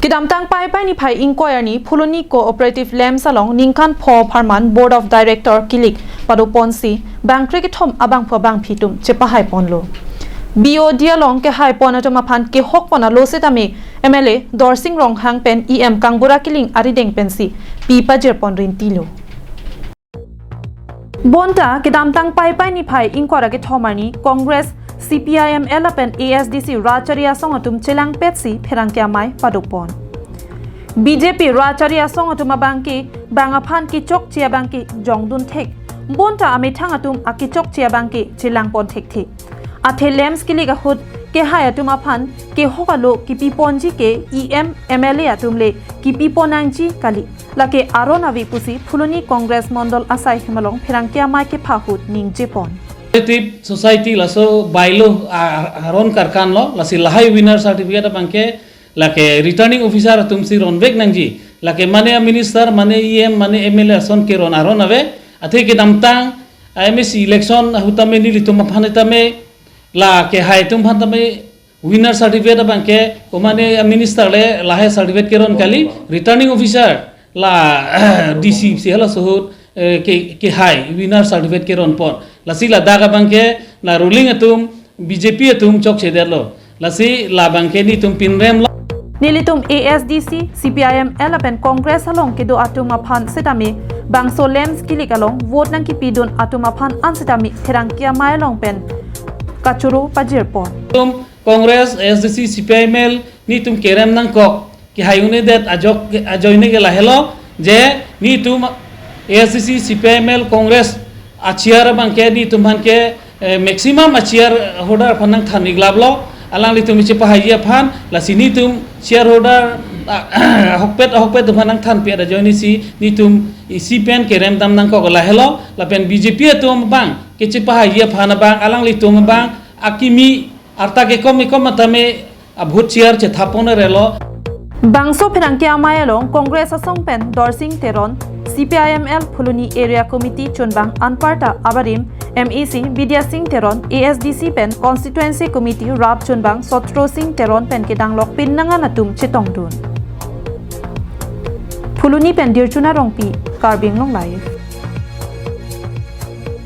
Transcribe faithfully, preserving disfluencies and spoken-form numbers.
Kedamtang Paipai niphai ingkoi arni Phuloni Cooperative Lamps along ningkan pho apharman Board of Director kilik padoponsi bangkre kethom abangphu abangphi atum chepahai ponlo. B O D along kehai pon atum aphan kehok pon alo setame M L A Dorsing Ronghang pen E M Kangbura Killing arideng pensi pi pajir pon rintilo. Bonta kedamtang Paipai niphai ingkoi ra kethom arni Congress, C P I M L lapen A S D C Rachari Asong atum chelangpetsi pherangke amei padopon. B J P Rachari Asong atum abangke bang aphan kechokche abangke jongdun thek. Bonta amethang atum akechokche abangke chelang pon thekthe. Athe lamps kilik ahut kehai atum aphan kehok alo kipi ponji ke E M, M L A atum le kipi pon nangji kali. Lake aron ave pusi Phuloni Congress Mondol asai hem along pherangke amei kepha ahut ningje pon. Cooperative society laso bylaw a-, aron karkan lo, lasi lahai winner certificate abangke lake returning officer atumsi ronvek nangji. Lake mane a minister, mane E M, mane M L A ason keron aron ave. Athe kedamtang a M A C election ahut tame nelitum aphan tame la kehai atum aphan tame winner certificate abangke, komane a minister le lahai certificate keron kali, returning officer la D C si halaso ahut, eh, ke, kehai winner certificate keron pon. Lasi ladak abangke na ruling atum B J P atum chokchedetlo. Lasi labangke netum pinrem lo. Nelitum A S D C, C P I M L lapen Congress along kedo atum aphan setame bangso lamps kilik along vote nangkipidun atum aphan an setame pherangke amei along pen kachoro pajir pon. Tum Congress, A S D C, C P I M L, netum kerem nangkok. Kehai un-edet ajok, ajoine ke lahelo, je netum A S D C, C P I M L, Congress a chair abangke netum aphan ke, eh, maximum a chair holder aphan nangthan iglap lo, alanglitum chepahaiji aphan, lasi netum chair holder, ah, ahokpet, ahokpet atum aphan nangthanpi ada ajoinesi, netum isi pen kerem dam nangkok lahelo, lapen B J P atum abang, kechepahaiji aphan abang, alanglitum abang, akimi, arta kekom kekom atame, a vote chair chethap pon relo. Bangso pherangke amei along Congress asong pen Dorsing Teron, C P I M L Phuloni Area Committee chunbang anparta abarim, M A C Bidya Sing Teron, A S D C pen Constituency Committee rap chunbang Sotro Sing Teron pen kedanglok pin nangan atum chetongdun. Phuloni pen Dirchuna Rongpi, Karbi Anglong Live.